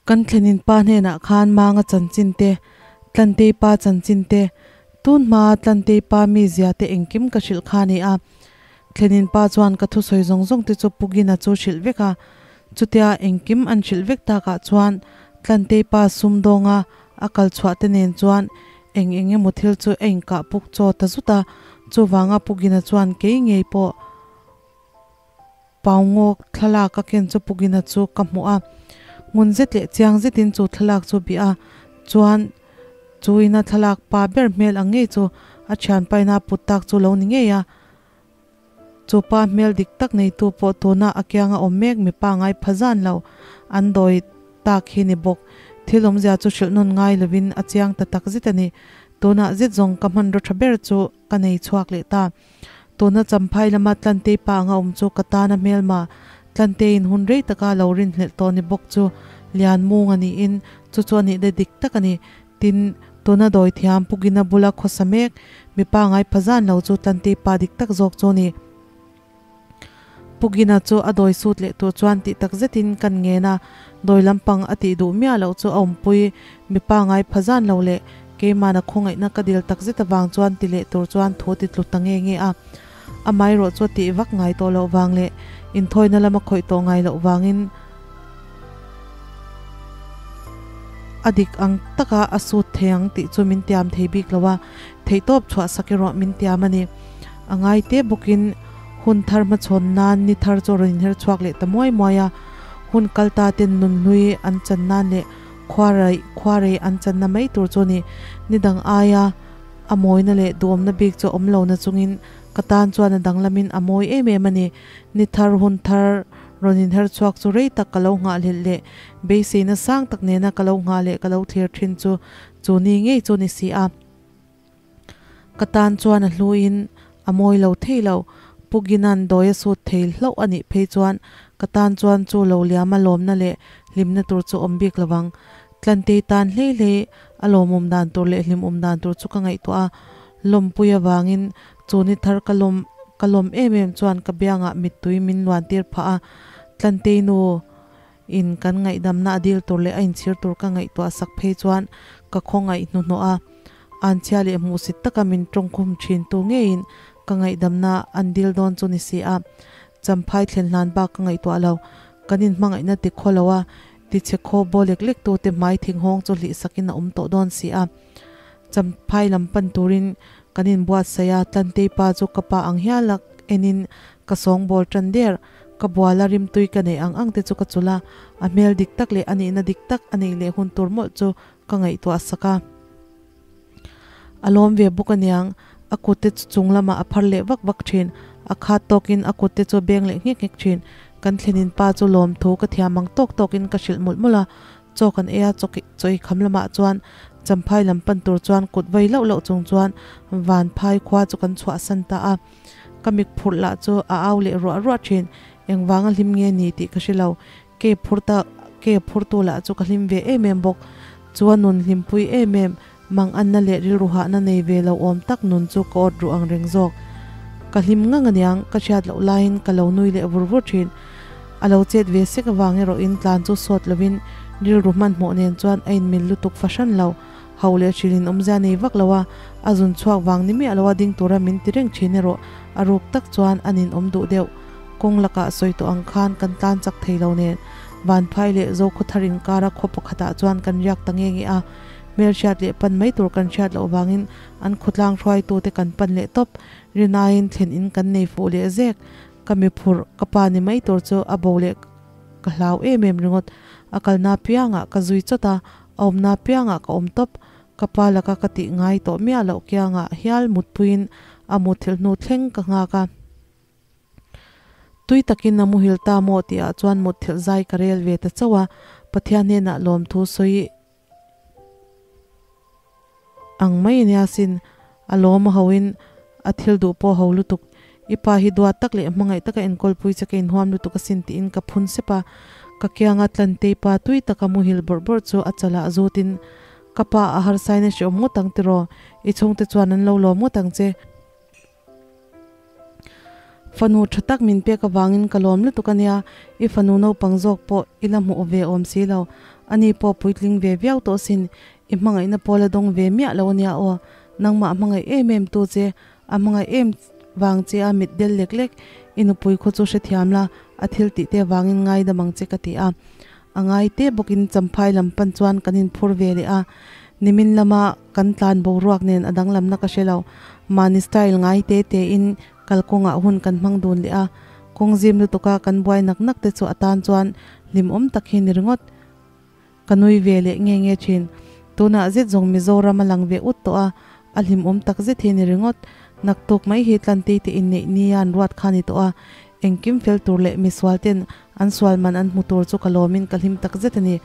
Kan thlenin pa hnenah khan Manga chanchin te, Tlantei pa chanchin te, tun hmaa Tlantei pa mizia te engkim ka hrilh kha a ni a. Thlenin pa chuan ka thusawi zawng zawng te chu Pugina chu hrilh vek a. Chutia engkim an hrilh vek takah chuan Tlantei pa sumdawnga a kal chhuah te nen chuan eng eng emaw thil chu a inkah puk chaw ta zut a. Chuvanga Pugina chuan kei ngei pawh Paungawk thlalak a ken chu Pugina chu ka hmuh a, ngun zet leh chiang zetin chu thlalak chu bih a, chuan chu ina thlalak pa ber hmel ang ngei chu a thianpaina put tak chu lo ni ngei a. Chu pa hmel dik tak neitu pawh tuna a kianga awm mek mipa ngai pha zan lo an dawi tak hi ni bawk. Thil awmzia chu hrilh nawn ngai lovin a chiang ta tak zet a ni. Tunah zet zawng ka hmanraw tha ber chu ka nei chhuak leh ta. Tuna Champhai lama Tlantei pa anga awm chu ka tana hmelma Tlanteiin hun rei taka lo rinhlelh tawh ni bawk chu Lianmung a niin chu chu a nihna dik tak a ni. Tin, tuna dawithiam Pugina bula khawsa mek mipa ngai pha zan lo chu Tlantei pa dik tak zawk chu a ni. Pugina chu a dawi sut leh tur chuan tih tak zetin kan ngen a, dawi lampang a tih duh miah loh chu a awmpui mipa ngai pha zan lo leh keimahna khawngaihna ka dil tak zet avang chuan ti leh tur chuan thu ti tlu ta nge nge a. Amaherawh chu a tih vak ngai tawh loh vang leh inthawina lama khawih tawh ngai loh vangin a dik ang taka a sut thei ang tih chu min tiam thei bik lo a, theihtawp chhuah sak erawh min tiam a ni. A ngai te bawkin hun thar hmachhawn nan ni thar chu a rawn inher chhuak leh ta muai muai a, hun kal ta ten nun hlui an chan nan leh khuarai khuarei an channa mai tur chu ni. Ni dang aia a mawina leh duhawmna bik chu a awm lo na chungin ka tan chuan a danglamin a mawi em em a ni. Ni thar hun thar rawn inher chhuak chu rei tak ka lo nghahhlelh leh beiseina sang tak nena ka lo nghah leh ka lo thlir thin chu chu ni ngei chu ni si a. Ka tan chuan a hluin a mawi lo thei lo. Pu Gina'n dawi a sut thei hlauh a nih phei chuan ka tan chuan chu lo liama lawmna leh hlimna tur chu awm bik lo vang. Tlantei tan hlei hlei a lawmawm dan tur leh hlimawm dan tur chu ka ngaihtuah a, lawmpui avangin chu ni thar ka lawm ka lawm em em chuan ka biangah mittui min luan tir phah a. Tlantei nu In kan ngaihdamna a dil tur leh a inchhir tur ka ngaihtuah sak phei chuan ka khawngaih hnuhnawh a, anchhia leh hmuhsit taka min tawngkhum thin tu ngeiin ka ngaihdamna an dil dawn chu ni si a, champhai thlen hlan bak ka ngaihtuah lo. Kan inhmangaihna ti khaw lo a, tichhe khaw baw lek lek tu te hmai thinghawng chu hlih sakin a awm tawh dawn si a. Champhai lam pan turin kan inbuatsaih a, Tlantei pa chu ka pa ang hial a enin ka sawngbawl tan der. Ka bual a rimtui ka neih ang ang te chu ka chulh a, a hmel dik tak leh a nihna dik tak a neih leh hun tur mawlh chu ka ngaihtuah sak a. A lawm ve bawk aniang, a kut te chu chung lamah a phar leh vak vak thin, a khat tawkin a kut te chu a beng leh nghek nghek thin. Kan thlenin pa chu lawm thu ka thiam ang tawk tawkin ka hrilh mawlh mawlh a, chaw kan ei a, chaw chaw ei kham lamah chuan champhai lam pan tur chuan kut vai lauh lauh chung chuan vanphai khua chu kan chhuahsan ta a. Ka mik phurh lah chu a au leh ruah ruah thin, engvanga hlim nge ni tih ka hre lo. Ke phur ta ke phurtu lah chu ka hlim ve em em bawk. Chu a nun hlimpui em em, mang anna leh rilru hahna nei ve lo awm tak nun chu ka awt ruh ang reng zawk. Ka hlim ngang aniang, ka hriat loh laiin ka lo nui leh vur vur thin. A lo chet ve sek avang erawhin tlan chu sawt lovin rilru hmanhmawh nen chuan a inmil lutuk fahran lo. Ho leh hrilhin awmzia nei vak lo a, a zun chhuak vang ni miah lo a ding tura min ti reng thin erawh a ruk tak chuan a nin awm duh deuh. Kawng lakah sawi tawh ang khan kan tlan chak thei lo nen Vanphai leh Zokhawthar inkara khaw pakhatah chuan kan riak ta nge nge a, hmelhriat leh pan mai tur kan hriat loh vangin an khawtlang hruaitute kan pan leh tawp. Rinaiin thlen in kan nei fuh leh zek. Ka mi phurh ka pa ni mai tur chu a bo leh ka hlau em em ringawt. A kalna piangah ka zui chawt a, A awmna piangah ka awm tawp, ka pa laka ka tih ngai tawh miah loh kiangah hial mutpuiin a muthilh hnu thleng ka nghak a. Tui takin a muhil ta maw tihah chuan mutthilh zai ka rel ve ta chauh a, Pathian hnenah lawmthu sawi ang mai ania sin, a lawm a hoin a thil duh pawh ho lutuk, i pa hi duat tak leh hmangaih taka enkawlpui che ka inhuam lutuk asin tiin ka phun sep a, ka kianga Tlantei pa tui taka muhil bawrh bawrh chu a chalah zutin ka pa a harsain a hreawm ngawt ang tiraw, i chhungte chuan an lo lawm ngawt ang che. Fanu tha tak min pek avangin ka lawm lutuk ania, i fanu naupang zawk pawh i la hmuh ve awm si lo, ani pawh puitling ve viau tawh sin, i hmangaihna pawh la dawng ve miah lo ania aw, nangmah hmangaih em em tu che, a hmangaih em vang che a mit del lek lek, i nupui khaw chu hrethiam la, a thil tih te vangin ngaidam ang che ka ti a. A ngai te bawkin Champhai lam pan chuan kan inphur ve leh a, nimin lama kan tlan boruak nen a danglamna ka hre lo, mahni style ngai te te in Kalkawngah hun kan hmang dun leh a, kawng zim lutuka kan buai nak nak te chu a tan chuan hlimawm tak hi ni ringawt. Ka nui ve leh nge nge thin. Tunah zet zawng Mizoram a lang ve ut tawh a, a hlimawm tak zet hi ni ringawt. Naktuk mai hi Tlantei te inneih nia an ruat kha ni tawh a, engkim fel tur leh misual ten an sual man an hmu tur chu ka lawmin ka hlim tak zet a ni.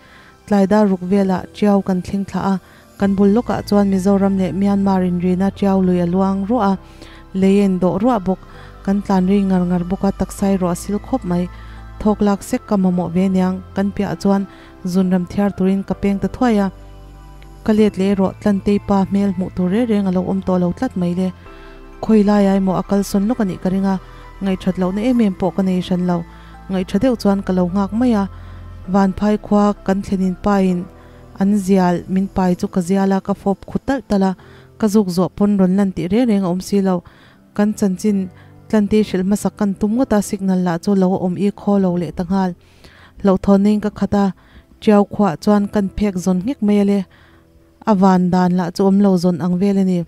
Tlai dar ruk velah Tiau kan thleng thlah a, Kan bul lawkah chuan Mizoram leh Myanmar inrina Tiau lui a luang ruah a, lei a indawh ruah bawk. Kan tlan ri ngar ngar bawk a, taksai ruah a sil khawp mai. Thawk lak sek ka mamawh ve niang, kan piahah chuan zunram thiar turin ka peng ta thuai a. Ka let leh erawh Tlantei pa hmel hmuh tur reng reng a lo awm tawh lo tlat mai le. Khawi laiah emaw a kalsawn lawk a nih ka ring a, ngaihthat lohna em em pawh ka nei hran lo. Ngaihtha deuh chuan ka lo nghak mai a, Vanphai khua kan thlenin pain, An zial min pai chu ka zial a, ka fawp khu talh talh a, ka zuk zawh pawn rawn lan tih reng reng a awm si lo. Kan chanchin Tlante hrilh hmasak kan tum ngawt a, signal lah chu lo a awm i khaw lo leh ta nghal. Hlauhthawnna in ka khat a, Tiau khuah chuan kan phek zawn nghek mai a le. A van dan lah chu awm lo zawn ang vel a ni.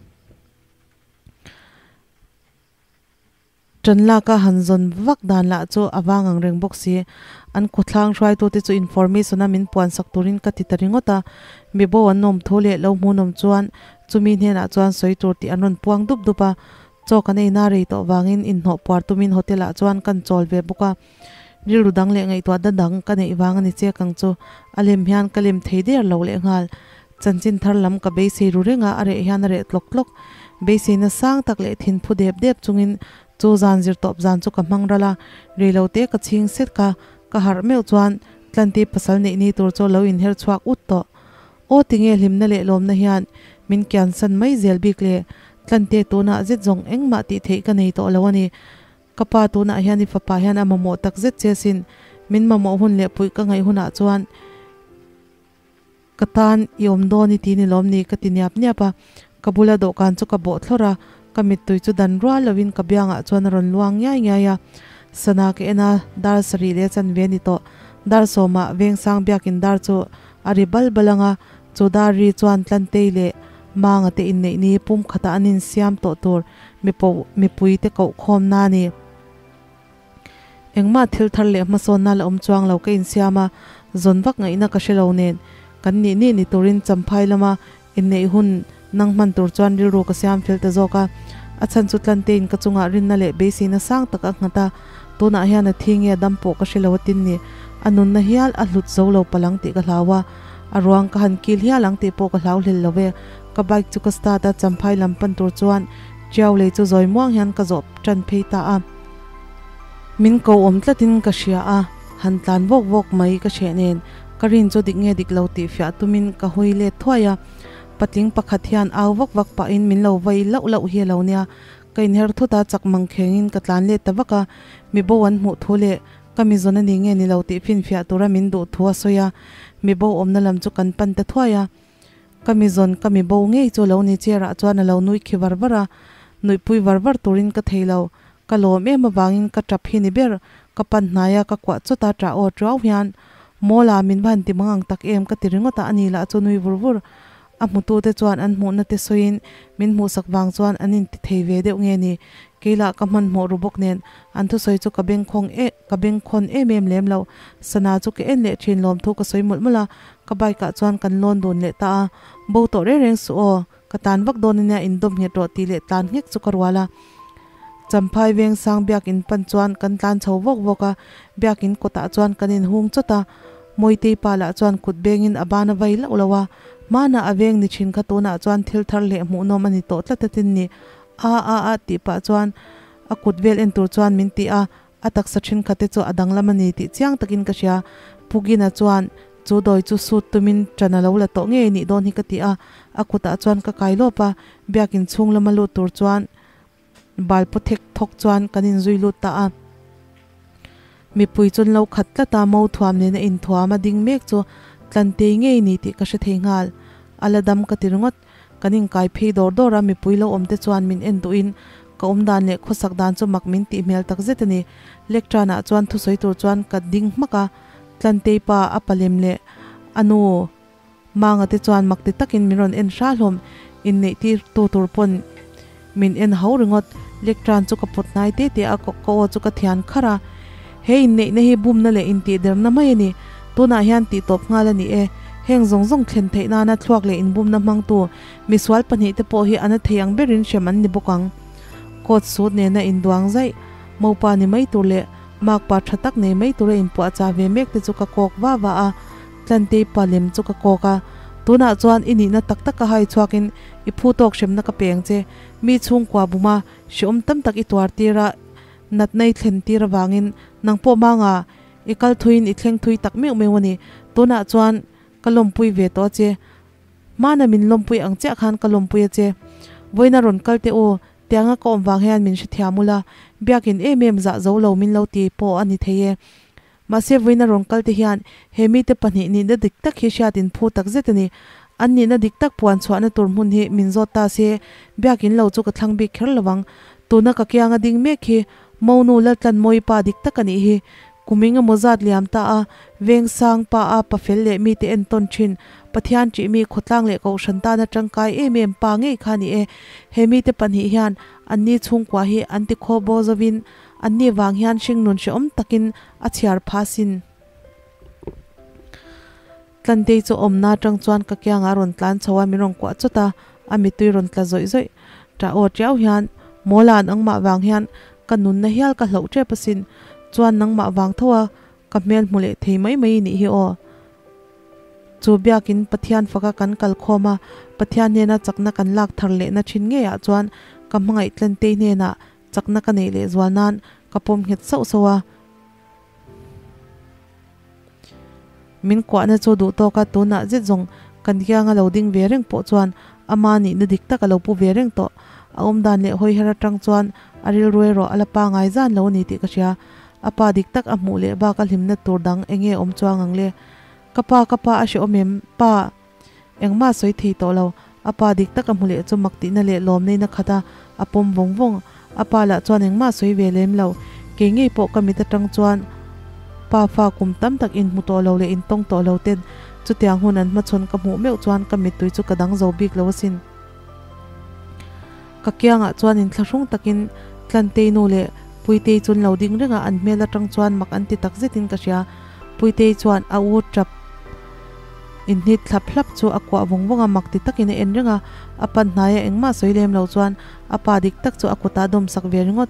Ṭan laka han zawn vak dan lah chu a vang ang reng bawk si. An khawthlang hruaitute chu information a min puan sak turin ka ti ta ringawt a. Mi bo an awm thu leh lo hmunawm chuan chumi hnenah chuan sawi tur tih an rawn puang dup dup a. Chaw kan eina rei tawh vangin inhnawh puar tumin hotel ah chuan kan chawl ve bawk a. Rilru dang leh ngaihtuah da dang ka neih vang a ni chek ang chu. A lem hian ka lem thei der lo lehnghal. Chanchin thar lam ka beisei ru reng a, a reh hian a reh tlawk tlawk. Beiseina sang tak leh thin phu dep dep chungin chu zan zir tawp zan chu ka hmang ral a, reilote ka chhing set ka, ka harh meuh chuan Tlanti pasal neih ni tur chu lo inher chhuak ut tawh. Aw tinge hlimna leh lawmna hian min kiansan mai zel bik le, Tlante tunah zet zawng engmah tih theih ka nei tawh lo a ni. Ka pa tunah hian i fapa hian a mamawh tak zet che sin, min mamawh hun leh puih ka ngaih hunah chuan Ka tan i awm dawn i ti ni lawm ni ka ti niap niap a, ka bula dawhkan chu ka bawh thlawrh a, ka mittui chu dan rual loin ka biangah chuan a rawn luang ngiai ngiai a. Sana ka en a, dar sarih leh chanve a ni tawh. Dar sawmah Vengsang biakin dar chu a ri bal bal ang a, chu dar ri chuan Tlantei leh Manga te inneih ni pum khatah an insiam tawh tur mipui te koh khawmna a ni. Engmah thil thar leh hmasawnna la awm chuang lo ka insiam a, zawn vak ngaihna ka hre lo nen, kan nih nih ni turin Champhai lama inneih hun nang hman tur chuan rilru ka siam fel ta zawk a. A chhan chu Tlantein ka chungah rinna leh beiseina sang tak a nghat a, tunah hian a thi nge a dam pawh ka hre lo a tin ni, a nunna hial a hlut zo lo palang tih ka hlau a, a ruang ka han kil hial ang tih pawh ka hlau hlel lo e. Ka bike chu ka start a, Champhai lam pan tur chuan Tiau lei chu zawi muang hian ka zawh tan phei ta a. Min ko awm tlatin ka hria a, han tlan vawk vawk mai ka hreh nen ka rin chu dik nge dik lo tih fiah tumin ka hawi let thuai a. Patling pakhat hian au vak vak pahin min lo vai lauh lauh hi a lo nia. Ka inher thut a, chak mang khengin ka tlan let ta vak a. Mi bo an hmuh thu leh ka mi zawn a ni nge ni lo tih finfiah tura min duh thu a sawi a. Mi bo awmna lam chu kan pan ta thuai a. Ka mi zawn ka mi bo ngei chu lo ni chair ah chuan a lo nui khi var var a, nuihpui var var turin ka thei lo. Ka lawm em avangin ka tap hi ni ber, ka pan hnai a ka kuah chawt a tah aw tuau hian Mawl ah min va han ti mang ang tak em ka ti ringawt a ani lah chu nui vur vur. A hmutute chuan an hmuhna te sawiin min hmuhsak vang chuan an inti thei ve deuh nge ni. Kei lah ka hmanhmawh ru bawk nen an thusawi chu ka bengkhawng e ka bengkhawn em em lem lo. Sana chu ka en leh thin lawmthu ka sawi mawlh mawlh a, Ka bike ah chuan kan lawn dun leh ta a, bo tawh reng reng suh aw, ka tlan vak dawn ania indawm nghet rawh tih leh tlan nghek chu ka rual a. Champhai veng sang biakin pan chuan kan tlan chho vawk vawk a, biakin kawtah chuan kan inhung chawt a, Mawitei pa lah chuan kut bengin a ban a vai lauh lo a, hmanah a veng ni thin kha tunah chuan thil thar leh hmuhnawm a ni tawh tlat a tin ni a a a tih pah chuan a kut vel en tur chuan min ti a, A taksa thenkhatte chu a danglam a ni tih chiang takin ka hria. Pu Gina chuan chu dawi chu sut tumin ṭan a lo la tawh ngei nih dawn hi ka ti a, a kutah chuan ka kai lawp a, biakin chhung lama lut tur chuan Bal paw thek thawk chuan kan inzui lut ta a. Mipui chun lo khat tlat a, mo thuam nena inthuam a ding mek chu Tlantei ngei ni tih ka hre thei nghal. A la dam ka ti ringawt. Kan inkai phei dawr dawr a, mipui lo awm te chuan min en duhin ka awm dan leh khawsak dan chu mak min tih hmel tak zet a ni. Lectern ah chuan thusawi tur chuan ka ding hmak a, Tlantei pa a palem leh a nu Manga te chuan mak ti takin min rawn en hra hlawm, inneih tir tu tur pawn min en ho ringawt. Lectern chu ka pawt hnai te te a, ka aw chu ka thian kharh a. He inneihna hi bumna leh intihderna mai a ni. Tunah hian tihtawp nghal a ni e. Heng zawng zawng thlen theih nana thluak leh inbumna hmangtu misual pahnihte pawh hi a na thei ang berin hrem an ni bawk ang. Coat suit nena induang zaih, mopa ni mai tur leh makpa tha tak nei mai tura inpuahchah ve mek te chu ka kawk va va a. Tlantei pa lem chu ka kawk a, Tunah chuan i nihna tak tak ka hai chhuakin i phu tawk hremna ka peng che. Mi chhungkua buma hrehawm tam tak i tuar tir a, natna i thlen tir avangin nang pawh manga i kal thuiin i thleng thui tak meuh meuh a ni. Tunah chuan ka lawmpui ve tawh a che. Hmana min lawmpui ang chiah khan ka lawmpui a che. Vawiina rawn kal teh u, tianga ka awm vang hian min hrethiam ula, biakin em em zah zo lo min lo ti pawh a ni thei e. Mahse vawiina rawn kal te hian he mite pahnih nihna dik tak hi hriat in phu tak zet a ni. An nihna dik tak puan chhuahna tur hmun hi min zawt ta se, biakin lo chu ka thlang bik kher lovang. Tuna ka kianga ding mek hi Monu Laltlanmawi pa dik tak a nih hi. Kum eng emaw zat liam ta a, Vengsang pa a pafel leh mite entawn thin, Pathian ṭih mi khawtlang leh kohhran tana tangkai em em pa ngei kha a ni e. He mite pahnih hian anni chhungkua hi an ti khaw bo zovin Anni vang hian hringnun hrehawm takin a chhiar pha sin. Tlantei chu awmna atang chuan ka kiangah a rawn tlan chho a, min rawn kuah chawt a, a mittui rawn tla zawih zawih. Ṭah aw ṭiau hian, Mawla nangmah vang hian ka nunna hial ka hloh ṭep asin, chuan nangmah vang tho a ka hmel hmu leh thei mai mai i nih hi aw. Chu biakin Pathian faka kan kal khawm a, Pathian hnena chakna kan lak thar lehna ṭhin ngeiah chuan ka hmangaih Tlantei hnenah Chakna ka neih leh zual nan ka pawm nghet sauh sauh a. Min kuahna chu duh tawk a, tunah zet zawng kan kianga lo ding ve reng pawh chuan ama nihna dik tak a lo pu ve reng tawh. A awmdan leh hawiher atang chuan a rilru erawh a la pangai zan lo a ni tih ka hria. A pa dik tak a hmuh leh bak a hlimna tur dang enge awm chuang ang le? Ka pa, ka pa a hrehawm em? Pa! Engmah sawi thei tawh lo. A pa dik taka hmu leh chu mak tihna leh lawmneina khat a, a pawm vawng vawng. A pa lah chuan engmah sawi ve lem lo. Kei ngei pawh ka mit atang chuan pa fa kum tam tak inhmu tawh lo leh intawng tawh lo ten chutiang hun an hmachhawn ka hmuh meuh chuan ka mittui chu ka dang zo bik lo asin. Ka kiangah chuan inthlahrung takin Tlantei nu leh Puitei chu an lo ding reng a, an hmel atang chuan mak an ti tak zetin ka hria. Puitei chuan a u tap inhnit thlap hlap chu a kuah vawng vawng a, mak ti takin a en reng a, a pan hnaia engmah sawi lem lo chuan a pa dik tak chu a kutah a dawmsak ve ringawt.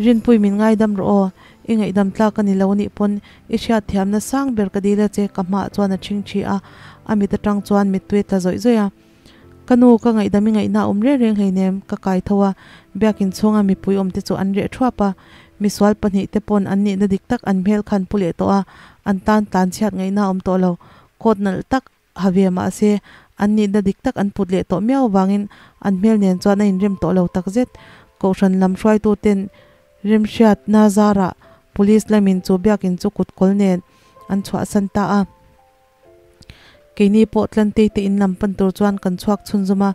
Rinpui min ngaidam rawh aw, i ngaihdam tlak a ni lo anih pawn i hriatthiamna sang ber ka dil a che ka hmaah chuan a ṭhing ṭhi a, a mit aṭang chuan mittui a tla zawih zawih a. Ka nu, ka ngaihdam i ngaihna a awm reng reng hleinem, ka kai tho a, biakin chhunga mipui awmte chu an reh thuap a, misual pahnihte pawn an nihna dik tak an hmel khan pu leh tawh a, an tan tlan chhiat ngaihna a awm tawh lo, coat nalh tak ha ve mahse an nihna dik tak an put leh tawh miau avangin an hmel nen chuan a inrem tawh lo takzet. Kohhran lam hruaituten remhriatna zarah police lamin chu biakin chu kutkawl nen an chhuahsan ta a. Keini pawh Tlantei te in lam pan tur chuan kan chhuak chhunzawm a,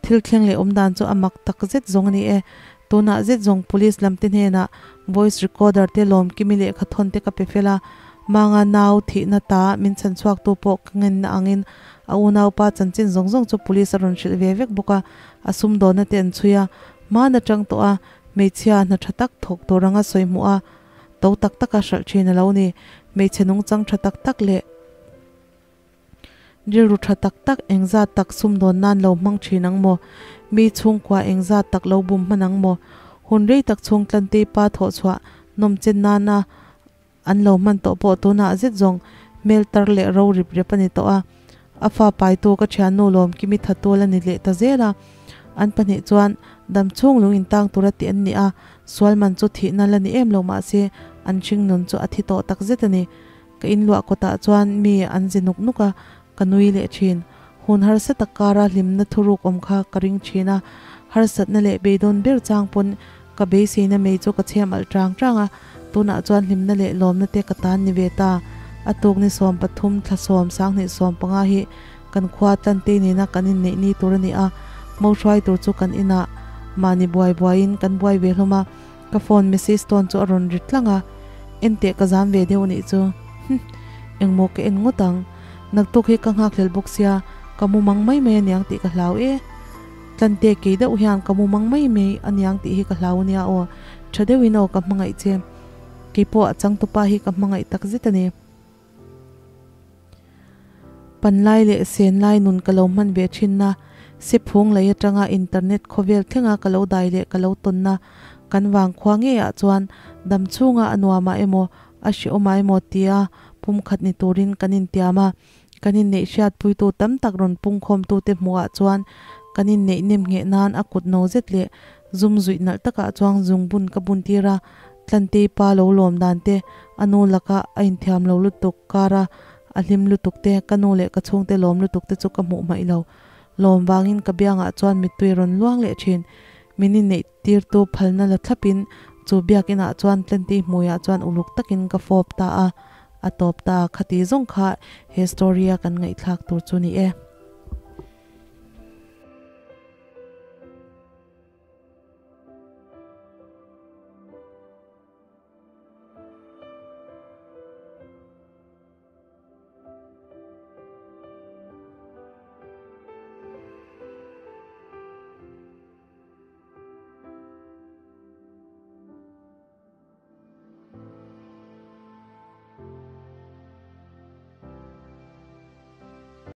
thil thleng leh awm dan chu a mak tak zet zawng a ni e. Tunah zet zawng police lam te hnenah voice recorder te lawmkimi lehkha thawn te ka pe fel a, Manga nau thihna ta min chhan chhuak tu pawh ka ngenna angin a unaupa chanchin zawng zawng chu police a rawn hrilh ve vek bawk a, a sumdawnna te an chhui a, hman atang tawh a hmeichhia hna tha tak thawk tur anga sawi hmuh a, To tak taka hralh thin a lo ni. Hmeichhe nungchang tha tak tak leh rilru tha tak tak engzat tak sumdawn nan lo hmang thin ang maw? Mi chhungkua engzat tak lo bum hman ang maw? Hun rei tak chhung Tlantei pa thawh chhuah nawm chen nana an lo hman tawh pawh tunah zet zawng hmel tar leh ro rip rep a ni tawh a. A fa paitu ka thiannu Lawmkimi thatul a ni leh ta zel a. An pahnih chuan dam chhung lung intang tura tih an ni a, sual man chu thihna la ni em lo mahse an hring nun chu a thi tawh tak zet a ni. Ka inluah kawtah chuan mi an zi nuk nuk a, ka nui leh thin. Hun harsa tak kara hlimna thuruk awm kha ka ring thin a, harsatna leh beidawn ber chang pawn Ka beiseina mei chu ka chhem alh chang chang a, tunah chuan hlimna leh lawmna te ka tan ni ve ta. A tuk ni 13 thla sawm 20 15 hi kan khua Tlante nena kan inneih ni tur a ni a, mo hruai tur chu kan inah mahni buai buaiin kan buai ve hlawm a, ka phone message tawn chu a rawn ri tlang a, enteh ka zam ve deuh anih chu. Hum, engmaw ka en ngawt ang. Naktuk hi ka nghakhlel bawk sia, ka mu mang mai mai aniang tih ka hlau e. Tlante kei deuh hian ka mu mang mai mai aniang tih hi ka hlau ania aw. Tha deuhin aw ka hmangaih che. Keipawh a changtupa hi ka hmangaih tak zet a ni. Panlai leh senlai nun ka lo hman ve thinna, Sephung lei atanga internet khawvel thlenga ka lo dai leh ka lo tawnna kan vangkhua ngeiah chuan dam chhunga a nuamah emaw a hrehawmah emaw tia pumkhat ni turin kan intiam a. Kan inneih hriatpuitu tam tak rawn pungkhawmtute hmuhah chuan kan inneih nem ngheh nan a kut no zet leh zum zuih nalh takah chuang zungbun ka bun tir a, Tlantei pa lo lawm dan te, a nu laka a inthiam lo lutuk kara a hlim lutuk te, ka nu leh ka chhungte lawm lutuk te chu ka hmuh hmaih lo. Lawm vangin ka biangah chuan mittui rawn luang leh thin. Min inneih tirtu phalna la thlapin chu biakinah chuan Tlantei hmuiah chuan uluk takin ka fawp ta a. A tawp ta, khati zawng kha he story a kan ngaihthlak tur chu ni e.